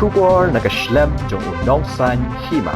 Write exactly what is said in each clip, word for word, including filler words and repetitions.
Khubor na ka shlem jong u Nongsaiñ Hima.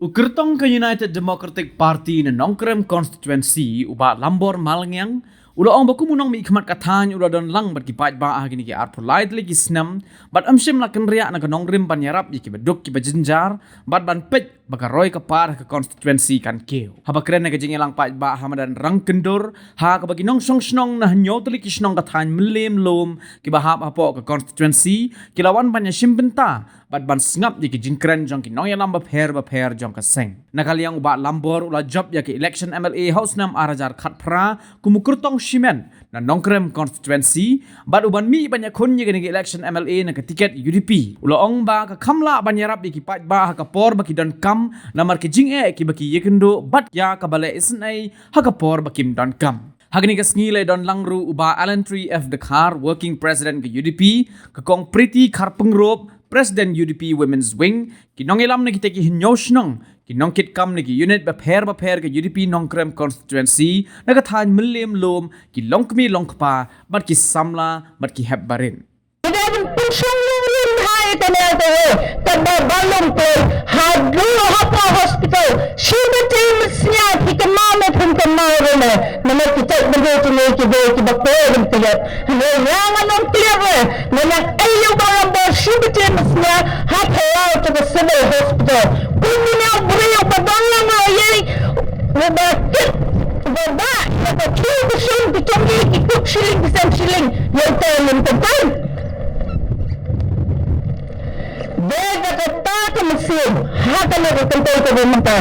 U kyrtong ka United Democratic Party na Nongkrem Constituency, u Bah Lambor Malngiang, u la ong ba kum u nongmihkhmat ka thaiñ u la don lang bad ki paidbah ha kine ki arphew lai tylli ki snem, bad ym shym la kynriah na ka nongrim ban ïarap ïa kiba duk kiba jynjar, bad ban peit ba ka roi ka par ha ka constituency kan kiew. Haba kren ha ka jingïalang paidbah ha madan Rangkyndur, ha kaba ki nongshong shnong na hynñiew tylli ki shnong ka thaiñ Mylliem Lum kiba hap hapoh ka constituency ki la wan ban ïashim bynta bad ban sngap ïa ki jingkren jong ki nongïalam bapher bapher jong ka seng. Na ka liang u Bah Lambor u la jop ïa ka election M L A ha u snem ar hajar khatphra kum u kyrtong shimet na Nongkrem Constituency, bad u ban mih ban ïakhun ïa kane ka election M L A na ka tiket U D P. U la ong ba ka kham lah ban ïarap ïa ki paidbah ha ka por ba ki donkam, namar ki jingeh kiba ki ïakynduh bad ïa kaba leh isynei ha ka por ba kim donkam. Ha kane ka sngi la don lang ruh u Bah Allentree F Dkhar, Working President ka U D P, ka Kong Priti Kharpyngrope, President U D P Women's Wing, ki nongïalam na kita ki hynñiew shnong, ki nongkitkam na ki unit bapher bapher ka U D P Nongkrem Constituency, na ka thaiñ Mylliem Lum, ki longkmie longkpa, bad ki samla, bad ki hep barit. Ka dei ban pynshong lum lum ha ïa ka neu ka he, kaba ba lum kloi, haduh hapoh hospital, shi bynta mynsngi phi kynmaw ne phim kynmaw ruh ne, namar ki tek bynta jong ngi ki dei kiba kloi ban klet. Hynrei nga ngan ong clear re, nga nang ei ïa u Bah Lambor shi bynta mynsngi ha phyllaw to ka Civil Hospital. Kum une u briew uba don lang la ïa uba kit uba ba ïa ka khiew ka shon ka jong ngi ki kup shilling ki sem shilling ïa uta u nongkyntait. Dei da kata ka mynsiem ha kane ka kynthei kaba mynta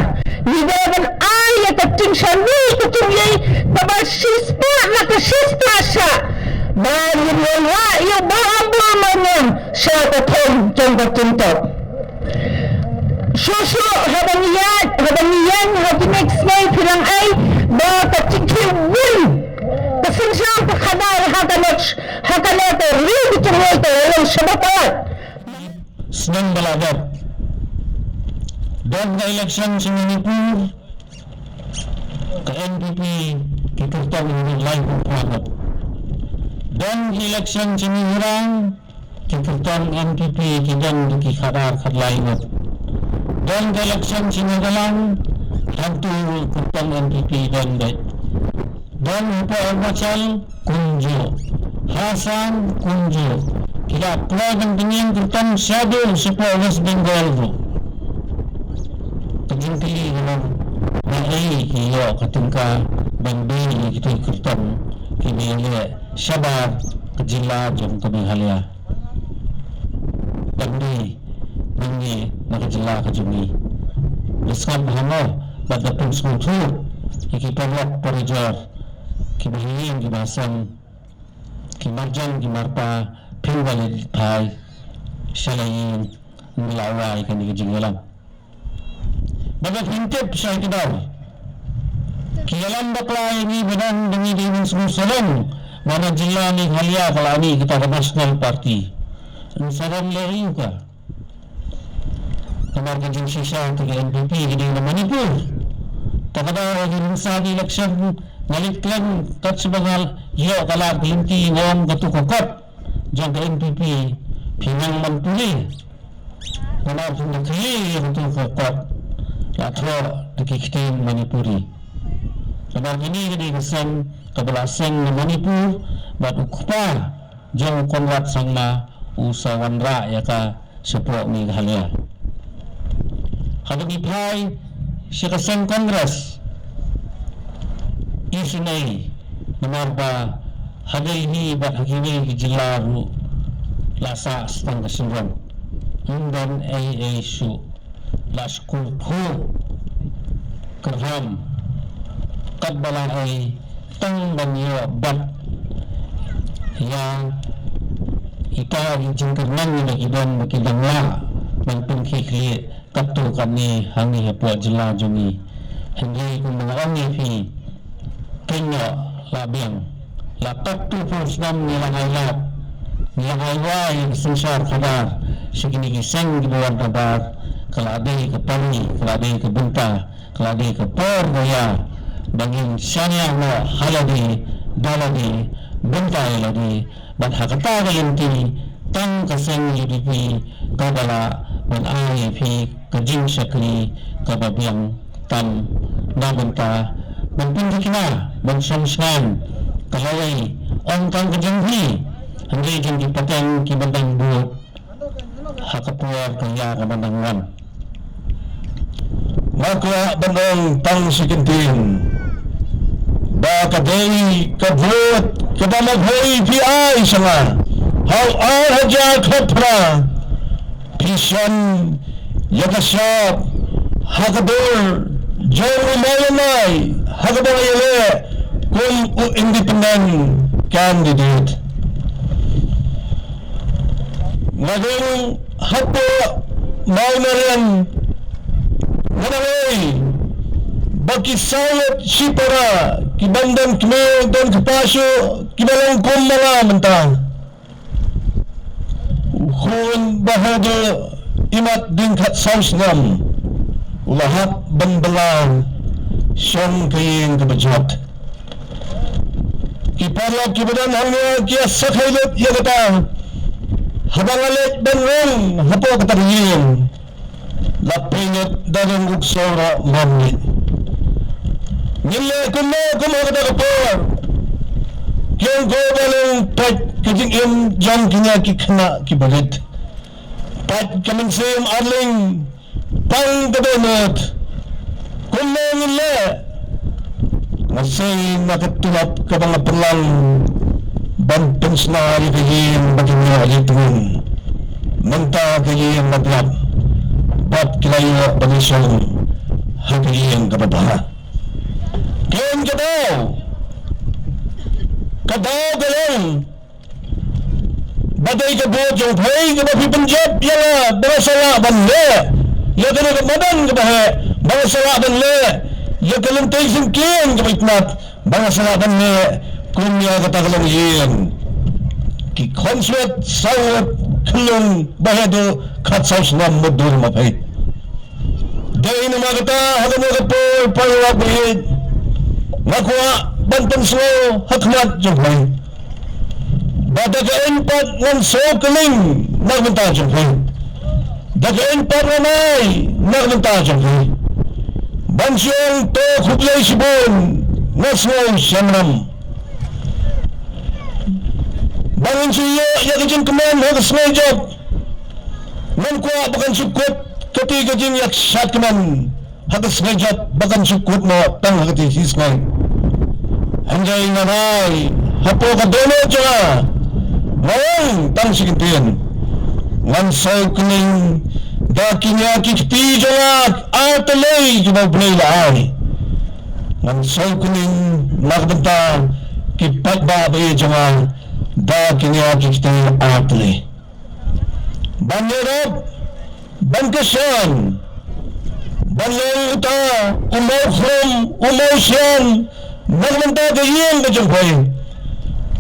ngi dei ban ai ïa ka jingshaniah ka jong ngi kaba shispah na ka shispah sha ba ngin wanrah ïa u Bah Lambor Malngiang sha ka thong jong ka jingtop. Shuh shuh haba ngi ïaid haba ngi ïeng ha kine ki sngi phi nang ei ba ka jingkhih win ka synshar ka khadar ha kane ha kane ka ri ka jong ngi ka la long shaba palat. Snem ba la dep don ka election sha Manipur, ka N P P ki kyrtong ïa ki laiphew phra ngut. Don ka election sha Mizoram, ki kyrtong N P P ki don da ki khatar khatlai ngut. Don ka election sha Nagaland, hangtu kyrtong N P P don beit. Don hapoh Arunachal kumjuh, ha Assam kumjuh. Ki la pynlong ban pynïeng kyrtong shaduh shapoh West Bengal ruh. Ka jingkylli ka long, naei ki ïoh ka tyngka ban beh ïa kito ki kyrtong kiba ïaleh shabar ka jylla jong ka Meghalaya. Ban beh ban ïeng na ka jylla ka jong ngi. Nga sngap bha mo bad da pynsngewthuh ïa ki paralok parajor, kiba ha ïing kiba ha sem, ki marjan ki marpa, phin wan leit phai sha la ïing, ym lah wai kane ka jingïalang. Bad ba phin tip shai kdar, ki ïalam bakla ïa ngi ba dang da ngi dei ban sngewsarong ba na jylla Meghalaya ka la mih kata ka National Party. Ym sarong leh aïu ka. Namar ka jingshisha te ka N P P ka dei na Manipur. Ta ka daw ha ki rynsan election nga leit kren kat shaba nga ïoh ka lad ka lynti nga ong katu ka kot jong ka N P P phi nang man pule. Namar phi nang khie ïa katu ka kot la thoh da ki ktien Manipuri. Namar kane ka dei ka seng kaba la seng na Manipur bad u kpa jong u Conrad Sangma u sa wanrah ïa ka shapoh Meghalaya. Haba ngi phai sha ka seng Congress, isynei namar ba ha Delhi bad ha kiwei ki jylla ruh la sah tang ka shynrang. Ym don ei ei shuh, la shu kyrkhu kyrham katba la ei tang ban ïoh bat ïa ita ki jingkyrmen ba ki don ba ki dang lah ban pynkhih khlieh katto katne hangne hapoh jylla jong ngi. Hynrei kumba nga ong ïa phi, kynnoh la biang la katto phew snem ngi la ai lad, ngi la ai wai ïa ka synshar khadar sha kine ki seng kiba wan nabar. Ka la dei ka pari, ka la dei ka bynta, ka la dei ka por ka ïa ba ngin shaniah noh ha lade da lade, bynta ïa lade. Bad ha kata ka lynti Tang ka seng U D P kaba lah ban ai ïa phi ka jingshakri kaba biang tam na bynta ban pynthikna, ban shong shngaiñ ka lawei, ym tang ka jong phi hynrei jong ki pateng kiba dang bud ha ka por ka ïa kaba dang wan. Nga kwah ban ong tang shi kyntien ba ka dei ka vote kaba ma phi phi ai sha nga ha u ar hajar khatphra. Phi shon ïa ka shap ha ka dur jong u Mawlai ha kaba nga ïaleh kum u independent candidate. Nga ring hapoh Mawmariang, nga dang ei ba ki saw ngut shipara kiba ym don kmie don kpa shuh kiba long kum ma nga mynta. U khun ba haduh imat ding khatsaw snem u la hap ban bylla shong ka ïing kaba jot. Ki paralok kiba don hangne ki ïa sakhai lut ïa kata. Haba nga leit ban rung hapoh kata ka ïing, la peit ngut da rung u ksor ba mlien. Ngin leh kumno kum ha kata ka por? Ki ong ko ba long peit ka jingim jong kine ki khynnah kiba rit. Peit ka mynsiem arliang. Tang ka dohnud. Kumno ngin leh? Nga sei na ka tulop kaba nga pynlong ban pynshna ïa ka ïing ba ki ïoh ïa ka ïing. Mynta ka ïing la biang bad ki la ïoh ban ïashong ha ka ïing kaba bha. Keiñ ka daw, ka daw ka long ba dei ka vote jong phi kaba phi pynjop ïa nga ba nga sa lah ban leh ïa kane ka madan kaba heh, ba nga sa lah ban leh ïa ka lynti syngkien kaba itynnad, ba nga sa lah ban leh kum ïa kata ka longïing. Ki khonswet saw ngut khyllung ba haduh khatsaw snem mutdur ma phi. Dei namar kata ha kane ka por paralok ba ïeit, nga kwah ban pynsngew ha khmat jong phi ba da ka ïing pat ngan sngewkylliang na ka bynta jong phi. Da ka ïing pat ngan ai na ka bynta jong phi. Ban shu ong to khublei shibun, nga sngew shamram. Ba ngin shu ïoh ïa ka jingkmen ha ka sngi jop. Ngan kwah ba kan shu kut kata ka jingïakshad kmen ha ka sngi jop ba kan shu kut noh tang ha kata ka sngi. Hynrei nga rai hapoh ka dohnud jong nga, nga ong tang shi kyntien, ngan sngewkylliang da kine ki kti jong nga artylli kiba U Blei la ai. Ngan sngewkylliang na ka bynta ki paidbah ba ïeit jong nga da kine ki kti artylli. Ban ïarap, ban kyrshan, ban long uta u mawkhrum u mawshian na ka bynta ka ïing ka jong phi.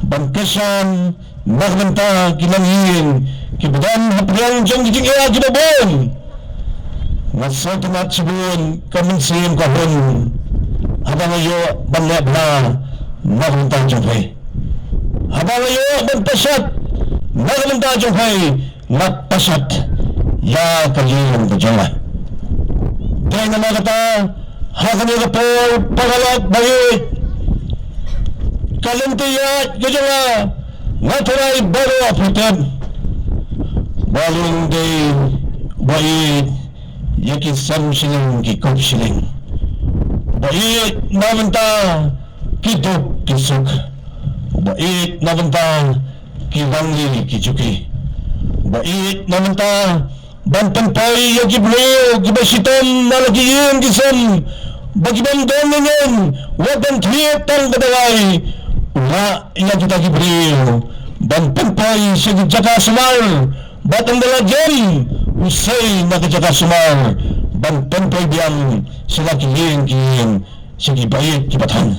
Ban kyrshan na ka bynta ki longïing kiba don hapdeng jong ki jingeh kiba bun. Nga sngewtynnat shibun ka mynsiem ka hun haba nga ïoh ban leh bha na ka bynta jong phi. Haba nga ïoh ban pashat na ka bynta jong phi, nga pashat ïa ka ïing ka jong nga. Dei namar kata ha kane ka por paralok ba ïeit, ka lynti ïaid ka jong nga, nga tharai baroh phi tip ba long dei ba ïeit ïa ki sem shilling ki kup shilling, ba ïeit na bynta ki duk ki suk, ba ïeit na bynta ki rangli ki juki, ba ïeit na bynta ban pynpoi ïa ki briew kiba shitom na la ki ïing ki sem, ba ki bym don lyngngoh wat ban thied tang ka dawai. U lah ïa kita ki briew ban pynpoi sha ki jaka sumar, bad ynda la jem u sei na ka jaka sumar ban pynpoi biang sha la ki ïing ki ïing, sha ki baieit ki bathan.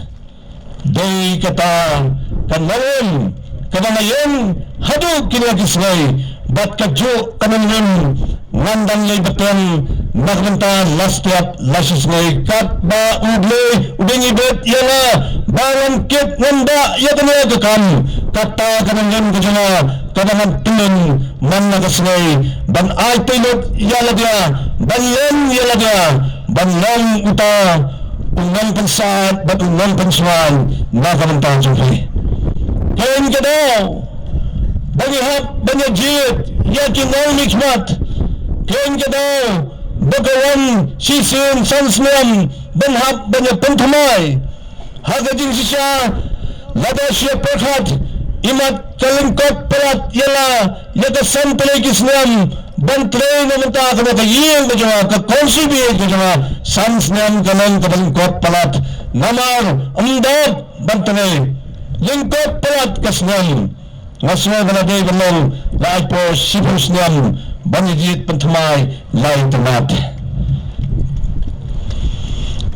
Dei kata ka nongrim kaba nga ïeng haduh kine ki sngi, bad kajuh ka nongrim ngan dang leit bteng Na ka bynta la step la shisngi katba U Blei u dang ibit ïa nga ba ngan kit ngan dah ïa kane ka kam. Kata ka nongrim ka jong nga kaba ngan pynlong man la ka sngi ban ai tylli lut ïa lade, ban lem ïa lade, ban long uta u nongpynsaid bad u nongpynsngewbha na ka bynta jong phi. Kane ka daw ba ngi hap ban ïa jied ïa ki nongmihkhmat. Kane ka daw ba ka wan shisien san snem ban hap ban ïa pynthymmai. Ha ka jingshisha lada shu pyrkhat imat ka lyngkot palat ïa la ïa ka san tylli ki snem ban trei na bynta kane ka ïing ka jong nga, ka constituency ka jong nga. San snem ka long kaba lyngkot palat namar ym dap ban trei lyngkot palat ka snem. Nga sngew ba la dei ban long la ai por shiphew snem ban ïa jied pynthymmai lai tynat.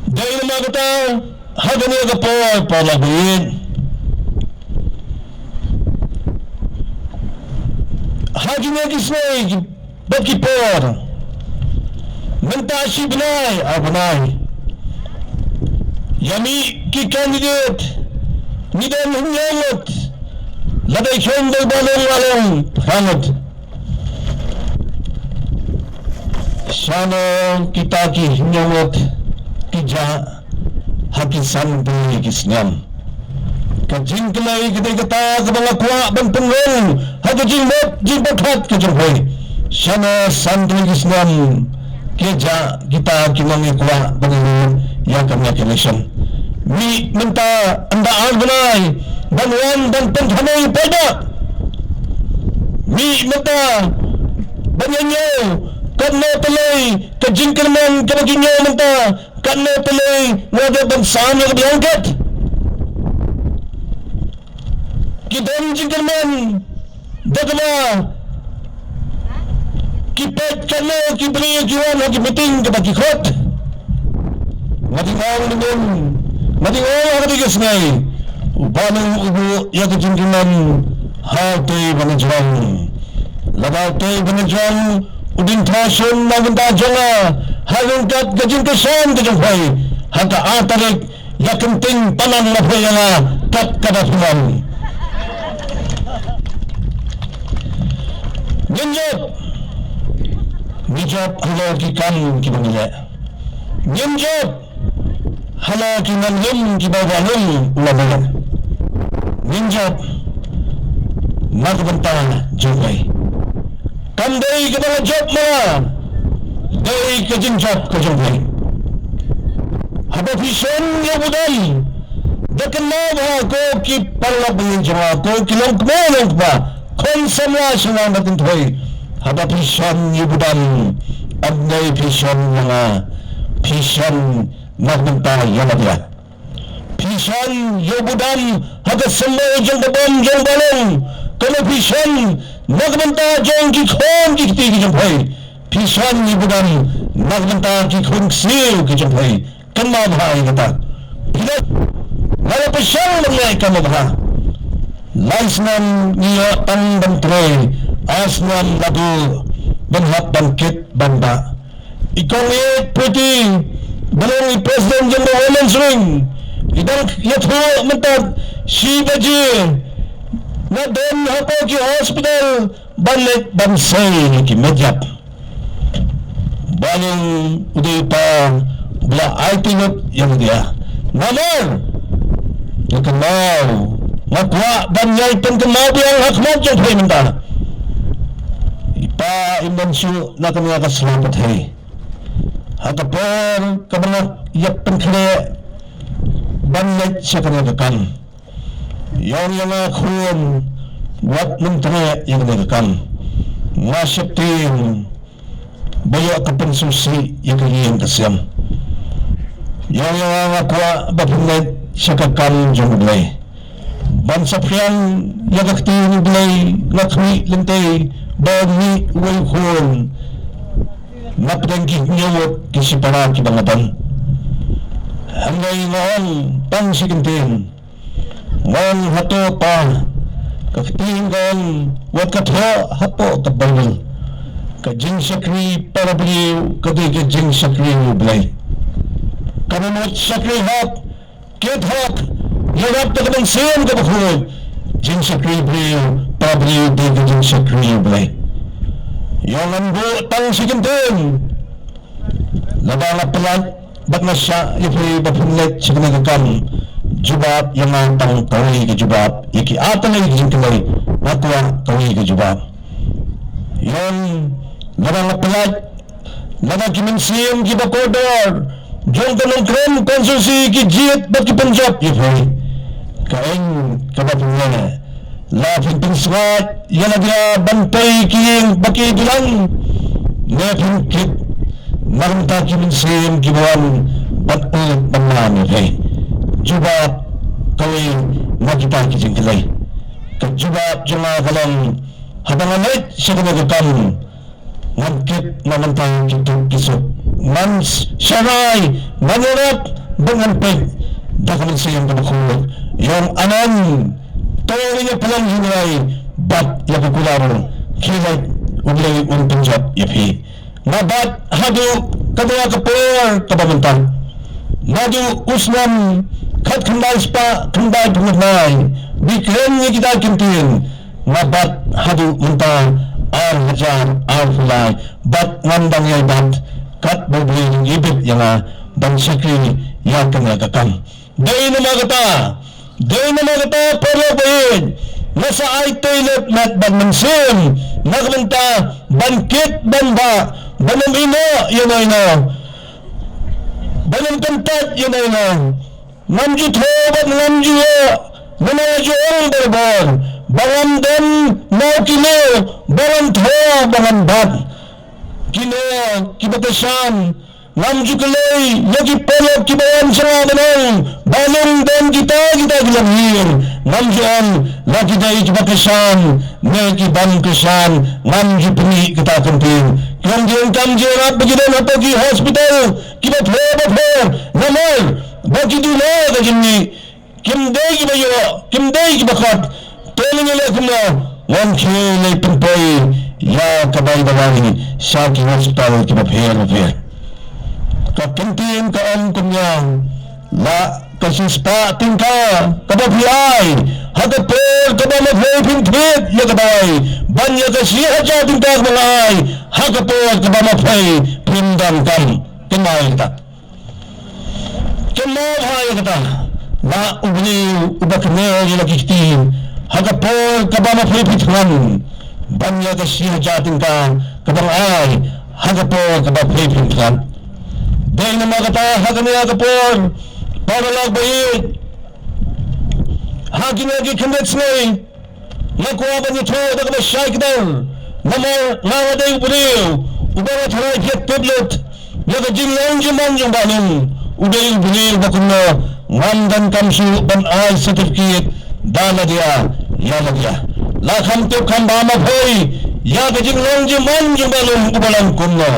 Dei namar kata ha kane ka por, por la bit ha kine ki sngi bad ki por mynta shi bnai ar bnai ïa mih ki candidate ngi don hynñiew ngut. Lada i kheiñ dei ba long, ba long phra ngut. Shano kita ki hynñiew ngut ki jah ha ki san tylli ki snem? Ka jingkylli ka dei kata kaba nga kwah ban pynrung ha ka jingmut jingpyrkhat ka jong phi. Shano san tylli ki snem ki jah kita ki nongïakwah ban ïa ka election? Mih mynta ynda ar bnai ban wan ban pynthymmai paidbah. Mih mynta ban ïa ñiew katno tylli ka jingkyrmen kaba ki ñiew mynta, katno tylli nga dei ban sam ïa ka blanket. Ki don jingkyrmen da kaba ki peit katno ki briew ki wan ha ki meeting kaba ki khot. Nga dang ong mynnin, nga dang ong ha kata ka sngi, u Bah Long u buh ïa ka jingkyrmen ha utei ba na jrong. Lada utei ba na jrong u dang thoh shun na ka bynta jong nga ha ryngkat ka jingkyrshan ka jong phi ha ka ar tarik, ïa kynting panan na phi ïa nga kat kaba phi mon. Ngin jop, ngin jop halor ki kam kiba ngi leh. Ngin jop halor ki nongrim kiba u Bah Long u la leh. Ngin jop na ka bynta jong phi. Kam dei kaba nga jop ma nga, dei ka jingjop ka jong phi. Haba phi shon ïa u budam, da kynmaw bha ko ki paralok ba ïeit jong nga, ko ki longkmie longkpa, khun samla shnong ba kynthei. Haba phi shon ïa u budam, ym dei phi shon ïa nga, phi shon na ka bynta ïa lade. Phi shon ïa u budam ha ka symbol jong ka bom jong u Bah Long. Kane phi shon na ka bynta jong ki khun ki kti ki jong phi. Phi shon ïa u budam na ka bynta ki khun ksiew ki jong phi. Kynmaw bha ïa kata. Phi la, nga la pyrshang ban leh kynmaw bha. Lai snem ngi ïoh tang ban trei, ar snem la buh ban hap ban kit ban dah. I kong i Pretty ba long i president jong ka Women's Wing, i dang ïathuh mynta shi baje nga don hapoh ki hospital ban leit ban sei ïa ki met ïap. Ba long u dei uta uba la aiti lut ïa nga. Namar nga kynmaw, nga kwah ban ïai pynkynmaw biang ha khmat jong phi mynta. I pa im don shuh na kane ka sla pyrthei. Ha ka por kaba nga ïa pynkhreh ban leit sha kane ka kam, ïa ong ïa nga, khun, wat nym treh ïa kane ka kam. Nga sheptieng ba ïoh ka pynsngewsih ïa ka ïing ka sem. Ïa ong ïa nga, nga kwah ba phin leit sha ka kam jong U Blei. Ban saphriang ïa ka ktien U Blei, nga khmih lynti ba ngi uwei u khun na pdeng ki hynñiew ngut ki shipara kiba nga don. Hynrei nga ong tang shi kyntien, nga ong, hato pa, ka ktien ka ong, wat ka thoh hapoh ka Baibl. Ka jingshakri para briew ka dei ka jingshakri ïa U Blei. Kaba mut shakri hok, kit hok, ïarap da ka mynsiem kaba khuid. Jingshakri briew para briew dei ka jingshakri ïa U Blei. Ïa ngan buh tang shi kyntien. Lada nga pynlait bad nga shah ïa phi ba phin leit sha kane ka kam, jubab ïa nga tang kawei ka jubab. Ïa ki artylli ki jingkylli nga kwah kawei ka jubab. Ïa lada nga pynlait, lada ki mynsiem kiba kordor jong ka Nongkrem Constituency ki jied bad ki pynjop ïa phi, ka eng kaba pynlait. La phin pynsngaid ïa lade ban tei ki ïing ba ki dulan, ne phin kit na ka bynta ki mynsiem kiba wan ban ïeit ban nam ïa phi? Jubab kawei na kita ki jingkylli. Ka jubab jong nga ka long, haba nga leit sha kane ka kam, ngan kit na ka bynta ki duk ki suk. Ngan sharai, ngan ïarap bad ngan peit da ka mynsiem kaba khuid. Ïa u Anan, to ïa phi, Anan, hynrei bad ïa ka kular, khie leit, U Blei un pynjot ïa phi. Nga bat haduh katei ka por kaba mynta. Naduh u snem khatkhyndai spah khyndaiphew khyndai, ba kren ïa kita ki kyntien, nga bat haduh mynta ar hajar arphew lai, bad ngan dang ïai bat katba U Blei un ibit ïa nga ban shakri ïa kane ka kam. Dei namar kata, dei namar kata, paralok ba ïeit, nga sa ai tei lut met bad mynsiem na ka bynta ban kit ban bah, ban ym ïehnoh ïa no ïa no, ban ym kyntait ïa no ïa no. Ngam ju thew bad ngam ju ïoh, namar nga ju ong barabor ba ngam don na u kylliang ba ngan thew ba ngan bat. Kine kiba kyrshan, ngam ju kylli ïa ki paralok kiba wan sha nga ban ong, Bah Lung, don kita kita ki longïing. Ngam ju ong la ki dei kiba kyrshan ne ki bym kyrshan, ngam ju pynmih kata ka kyntien. Ki longïing kam ju ïarap ba ki don hapoh ki hospital kiba pher ba pher, namar ba ki duh la ka jingmih. Kim dei kiba ïoh, kim dei kiba khot. Te lei ngi leh kumno? Ngan khie leit pynpoi ïa ka bai ba rai sha ki hospital kiba pher ba pher. Ka kyntien ka ong kumne, la ka shispah tyngka kaba phi ai ha ka por kaba ma phei phin thied ïa ka dawai, ban ïa ka shi hajar tyngka kaba nga ai ha ka por kaba ma phei phim donkam. Kynmaw ïa kata. Kynmaw bha ïa kata, la u briew uba kynnoh ïa la ki kti ha ka por kaba ma phei phi thngan, ban ïa ka shi hajar tyngka kaba nga ai ha ka por kaba phei phi thngan. Dei namar kata ha kane ka por, paralok ba ïeit, ha kine ki khyndiat sngi, nga kwah ban ïathuh da kaba shai kdar, namar nga, nga dei u briew uba nga tharai phi tip lut ïa ka jinglong jingman jong Bah Lung. U dei u briew uba kumno, ngam donkam shuh ban ai certificate da lade ïa lade. La kham tip kham bha ma phei ïa ka jinglong jingman jong Bah Lung uba long kumno.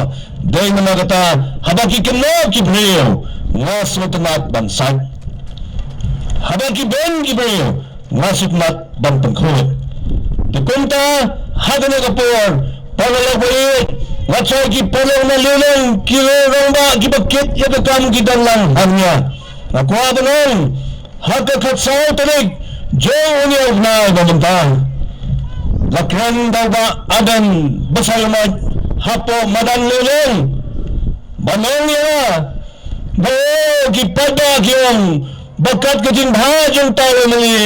Dei namar kata, haba ki kynnoh ki briew, nga sngewtynnat ban sait. Haba ki beiñ ki briew, nga sngewtynnat ban pynkhuid. Te kumta, ha kane ka por, paralok ba ïeit, nga tharai ki paralok na Lulong, ki rangbah kiba kit ïa ka kam ki don lang hangne. Nga kwah ban ong, ha ka khatsaw tarik jong une u bnai ba mynta, la kren da u Bah Ardent Basaiawmoit hapoh madan Lulong, ba ong ïa nga ba, oh, ki paidbah ki ong ba kat ka jingbha jong uta u MLA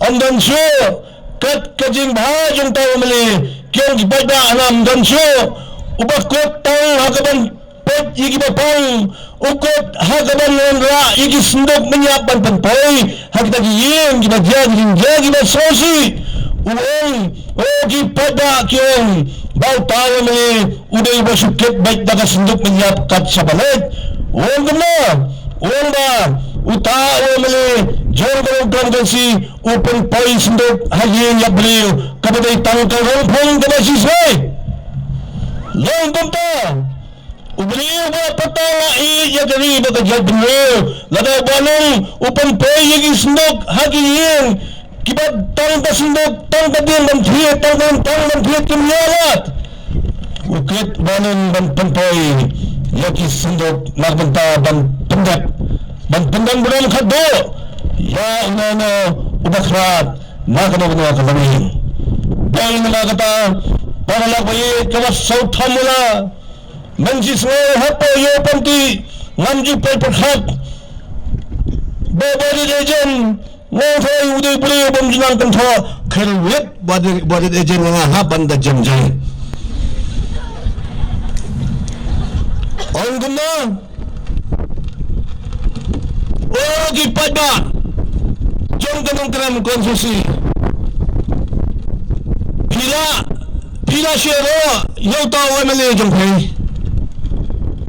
ym don shuh, kat ka jingbha jong uta u MLA, ki ong ki paidbah, ym don shuh. Uba kut tang ha kaban peit ïa kiba pang, u kut ha kaban wanrah ïa ki synduk mynïap ban pynpoi ha kita ki ïing kiba jia ki jingjia kiba sngewsih. U ong, oh, ki paidbah ki ong ba uta u MLA u dei uba shu kit beit da ka synduk mynïap kat shaba leit. U ong kumno? U ong ba uta u MLA jong ka Nongkrem Constituency u pynpoi synduk ha ïing ïa briew kaba dei tang ka rongphung kaba shisnei. Long kumta, u briew ba pat la ïeit ïa ka ri bad ka jaitbynriew, lada u Bah Lung u pynpoi ïa ki synduk ha ki ïing kiba tang ka synduk, tang ka dieng ban thied, tang ka tang ban thied, kim ïalad. U kri Ban wan ban pynpoi ïa ki synduk na ka bynta ban pyndep, ban pyndep burom khatduh ïa uno uno uba khlad na kano kano ka longïing. Dei namar kata, paralok ba ïeit, kaba sngewthuh mula mynta shisngi hapoh ïew panti ngam ju poi pyrkhat ba ba dei jen Nga ong phi, u dei u briew bym ju nang kynthoh, kyrwit ba dei, ba dei jen nga hap ban da jem jai. Ong kumno? O ki paidbah jong ka Nongkrem constituency, phi la, phi la share ïa uta u M L A jong phi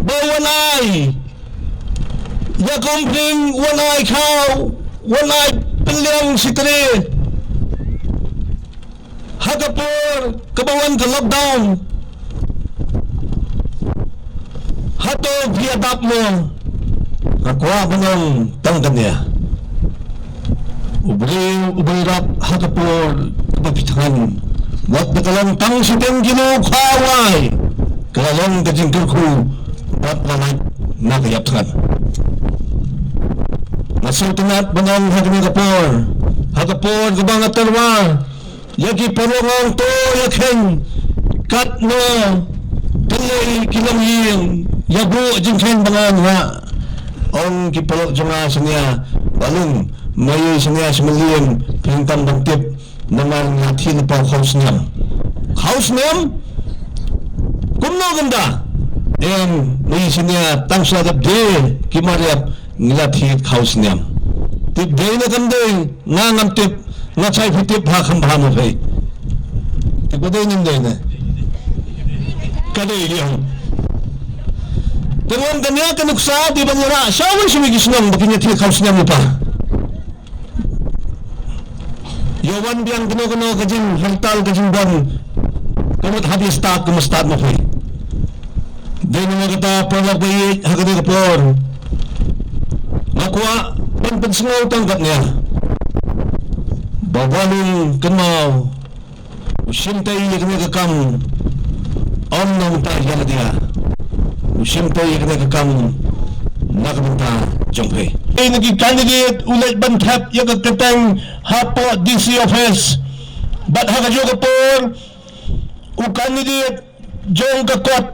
ba wan ai ïa ka umphniang, wan ai khaw, wan ai pynliang shi tre ha ka por kaba wan ka lockdown. Hato phi ïadap mo? Nga kwah ban ong tang kane. U briew uba ïarap ha ka por kaba phi thngan, wat da ka long tang shiteng kino khaw ai, ka la long ka jingkyrkhu bad la lait na ka ïap thngan. Nga sngewtynnat ban ong ha kane ka por, ha ka por kaba nga tyrwa ïa ki paralok, nga ong to ïakheiñ katno tyllei ki longïing, ïa buh jingkheiñ ba ngan ïa. Ong ki paralok jong nga, shania Bahlung, ma ïa shania Shmylliang, phi khlem tip, namar nga thied lypa khaw snem. Khaw snem? Kumno kumta? Em, ma ïa shania tang shu la dep de ki mariap ngi la thied khaw snem. Tip dei ne kam dei, nga ngam tip, nga shai phi tip ha kham bha mo phi. Tip ba dei ne ym dei ne. Ka dei ïa. Te wan kane ka nuksa dei ban ïarah sha wei sha wei ki shnong ba kin ïa thied khaw snem lypa. Ïa wan biang kano kano ka jinghadlang ka jingbam, ka mut ha dei stad ka mut stad mo phi. Dei namar kata paralok ba ïeit, ha kane ka por nga kwah ban pynsngew tang katne ba Bahlung kynmaw u shim tei ïa kane ka kam. Ym nang ta ïa lade, u shim tei ïa kane ka kam na ka bynta jong phi. Ïa ki candidate u leit ban thep ïa ka kyrteng hapoh D C office. Bad ha kajuh ka por u candidate jong ka kot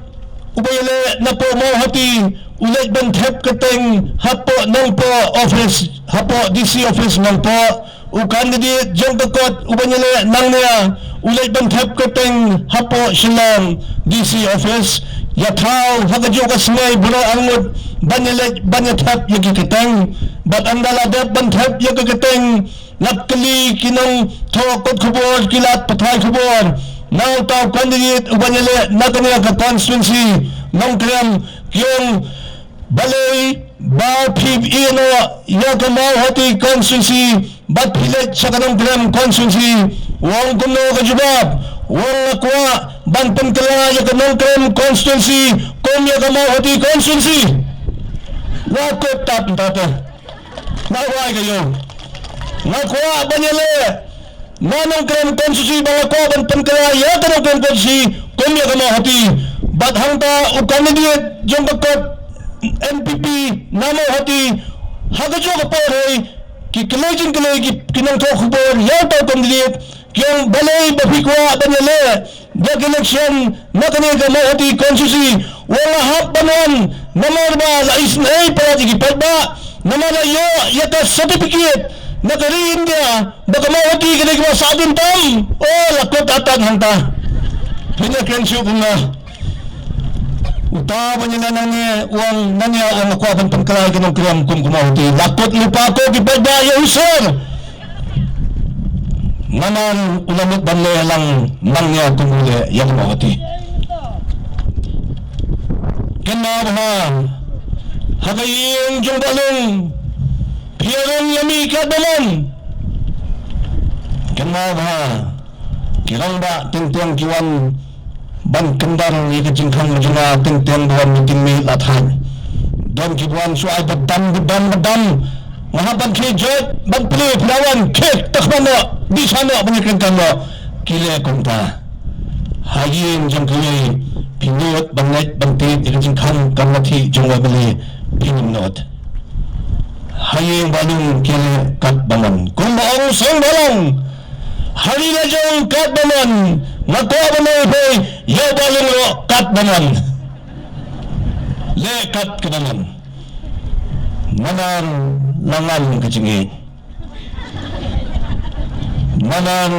uba ïaleh napoh Mawhati u leit ban thep kyrteng hapoh Nongpoh office, hapoh D C office Nongpoh. U candidate jong ka kot uba ïaleh nangne u leit ban thep kyrteng hapoh Shillong D C office. Ïa thaw ha kajuh ka sngi baroh arngut ban ïaleit ban ïathep ïa ki kyrteng. Bad ynda la dep ban thep ïa ka kyrteng, la kylli ki nongthoh kot khubor, ki lad pathai khubor na uta u candidate uba ïaleh na kane ka constituency Nongkrem, ki ong, balei ba phi ïeh noh ïa ka Mawhati constituency bad phi leit sha ka Nongkrem constituency? U ong kumno ka jubab? U ong, nga kwah ban pynkylla ïa ka Nongkrem constituency kum ïa ka Mawhati constituency. Nga kut tat tat. Nga wai ka ïong. Nga kwah ban ïaleh na Nongkrem constituency, ba nga kwah ban pynkylla ïa ka Nongkrem constituency kum ïa ka Mawhati. Bad hangta u candidate jong ka kot N P P na Mawhati, ha kajuh ka por hi ki kylli jingkylli ki, ki nongthoh khubor ïa uta u candidate, ki ong, balei ba phi kwah ban ïaleh da ka election na kane ka Mawhati constituency? U ong, nga hap ban wan namar ba la isynei palat ïa ki paidbah, namar la ïoh ïa ka certificate na ka ri India ba ka Mawhati ka dei kaba sah dien tam. Oh, la kut tat tat hangta. Phin ïakren shuh kumno? Uta uba ïaleh nangne u ong, nangne u ong, nga kwah ban pynkylla ïa ka Nongkrem kum ka Mawhati. La kut lypa ko ki paidbah, ïa u sor. Namar u la mut ban leh lang nangne kum u leh ïa ka Mawhati. Kynmaw bha, ha ka ïing jong Bahlung phi ïa rung ïa mih katba mon. Kynmaw bha, ki rangbah teng teng ki wan ban kyndang ïa ka jingkhang jong nga, teng teng ba wan meeting mih la thaiñ. Don kiba wan shu ai ba dam, ba dam, ba dam. Nga hap ban khie joit ban plie, plie wan khie, tak ban noh, dih sha noh ban ïakren kan noh. Ki leh kumta. Ha ïing jong ki lei, Phi nud ban leit ban tied ïa ka jingkhang kam na thih jong u M L A, phi nud. Ha ïing Bahlung ki leh katba mon. Kumba ong u Seng Bhalang, ha ri la jong katba mon. Nga kwah ban ong ïa phi, ïa u Bahlung ruh katba mon. Leh katba mon. Namar la ngan ka jingïeit. Namar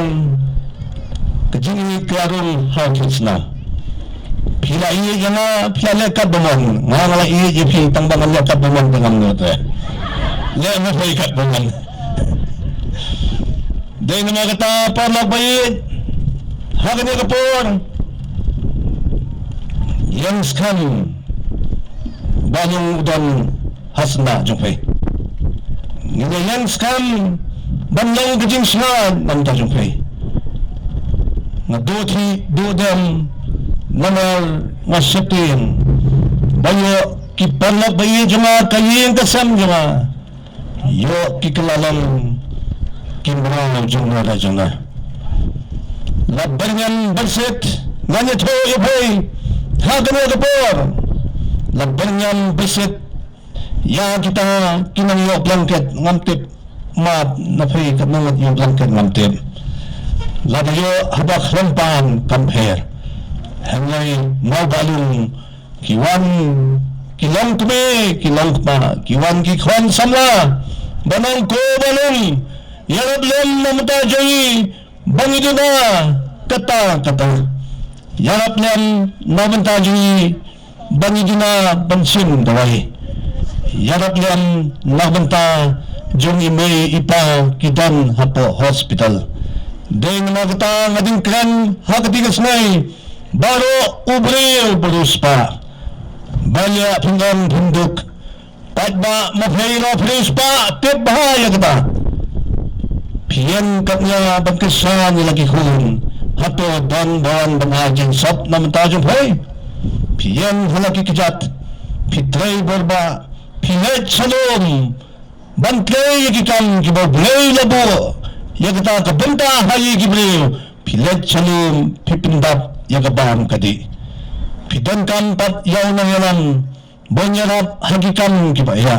ka jingïeit ka la rung ha u Khristna. Phi la ïeit ïa nga, phi la leh katba mon. Nga, nga la ïeit ïa phi, tang ba nga leh katba mon te ngam nud re. Leh ma phi katba mon. Dei namar kata, paralok ba ïeit, ha kane ka por, ïeng skhem ba u don ha syndah jong phi. Ngin ïeng skhem ban long ka jingshai na bynta jong phi. Nga duh thik duh dem namar nga sheptieng ba ïoh ki paralok ba ïeit jong nga, ka ïing ka sem jong nga, ïoh ki kylla long ki mraw jong nga da jong nga. La byrngem byrsit ngan ïathuh ïa phi ha kane ka por. La byrngem byrsit ïa kita ki nongïoh blanket, ngam tip ma na phi ka nongïoh blanket, ngam tip. Lada ïoh haba khlem pan kam pher. Hynrei na u Bahlung ki wan ki longkmie ki longkpa, ki wan ki khun samla ban ong ko Bahlung, ïarap lem na bynta jong ngi ba ngi duna kata kata. Ïarap lem na bynta jong ngi ba ngi duna ban shim dawai. Ïarap lem na bynta jong i mei i pa ki don hapoh hospital. Dei namar kata nga dang kren ha kata ka sngi, baroh u briew ba riewspah, ba ïa phin ong phin duk, paidbah, ma phi ruh phi riewspah, tip bha ïa kata. Phi ïeng katne ban kyrshan ïa la ki khun, hato don ba wan ban ai jingsop na bynta jong phi? Phi ïeng ha la ki kjat, phi trei bor bah, phi leit sha lum ban trei ïa ki kam kiba U Blei u la buh ïa kata ka bynta ha ïa ki briew. Phi leit sha lum, phi pyndap ïa ka bam ka dih. Phi donkam pat ïa u nongïalam ban ïarap ha ki kam kiba ïa.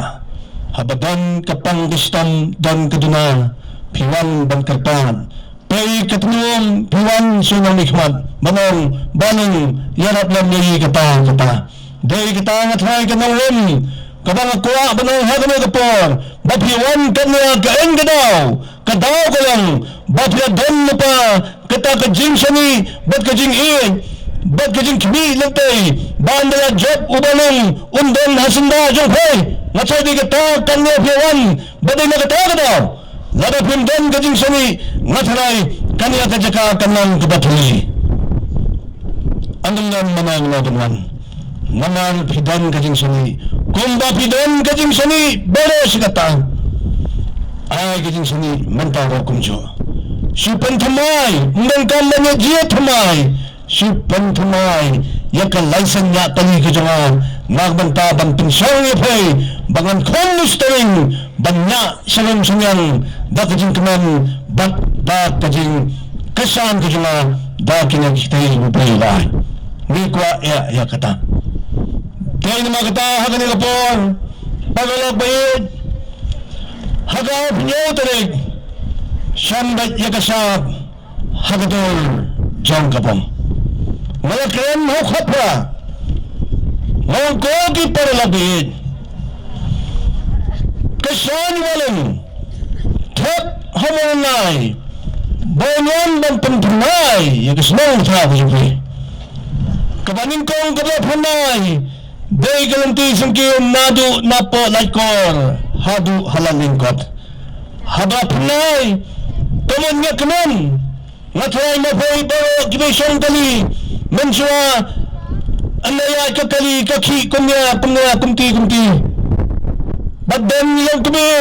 Haba don ka pang ka shitom, don ka duna, phi wan ban kyrpad. Peit ka tnum, phi wan sha u nongmihkhmat ban ong, Bahlung, ïarap lem ïa ngi kata kata. Dei kata nga tharai ka nongrim kaba nga kwah ban ong ha kane ka por, ba phi wan katne ka aiñ ka daw, ka daw ka long ba phi la don lypa kata ka jingshaniah bad ka jingïeit bad ka jingkhmih lynti ba ynda la jop u Bahlung un don ha syndah jong phi. Nga tharai dei kata katne phi wan, ba dei na kata ka daw. Lada phim don ka jingshaniah, nga tharai kane ka jaka kan long kaba thylli. Ym don mano mano ban wan. Namar phi don ka jingshaniah. Kumba phi don ka jingshaniah baroh shi katta, ai ka jingshaniah mynta ruh kumjuh. Shu pynthymmai, ym donkam ban ïa jia thymmai. Shu pynthymmai ïa ka license ñiah kali ka jong nga, na ka bynta ban pynshong ïa phi ba ngan khun mustering ban ñiah sha rum sha ñiang da ka jingkmen bad da ka jingkyrshan ka jong nga da kine ki ktien U Blei. Ngi kwah ïa, ïa kata. Dei namar kata ha kane ka por, paralok ba ïeit, ha ka hynñiew tarik, shan bad ïa ka shap, ha ka dur jong ka bom. Nga la kren ha u khapra. Nga ong ko ki paralok ba ïeit, ka shaniah Bahlung, thep ha Mawlai, ba un wan ban pynthymmai ïa ka shnong thaw ka jong phi. Kaba nyngkong kaba la pynthymmai dei ka lynti syngkien naduh napoh Laitkor haduh ha Lad Lyngkot. Haba pynthymmai, ka mut ngi kmen, nga tharai ma phi baroh kiba shong kali mynshuwa, ynda ïaid ka kali ka khih kumne kumne kumti kumti. Bad don i longkmie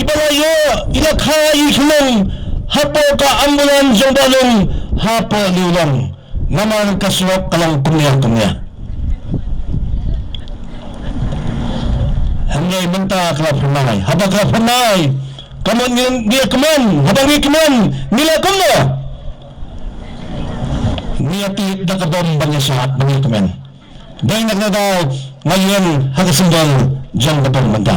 iba la ïoh i la kha i khyllung hapoh ka ambulance jong Bahlung hapoh Liulong. Namar ka surok ka long kumne kumne. Hynrei mynta ka la pynthymmai. Haba ka la pynthymmai, ka mut ngi, ngi kmen, haba ngi kmen, ngi leh kumno? Ngi ïa tih da ka bom ban ïa shad ban ïa kmen. Dei na kata ka daw nga ïeng ha ka symbol jong ka bom mynta.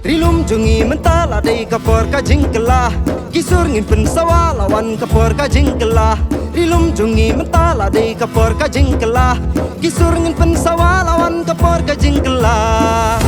Ri lum jong ngi mynta la dei ka por ka jingkylla. Ki sur ngin pynsawa la wan ka por ka jingkylla. Ri lum jong ngi mynta la dei ka por ka jingkylla. Ki sur ngin pynsawa la wan ka por ka jingkylla.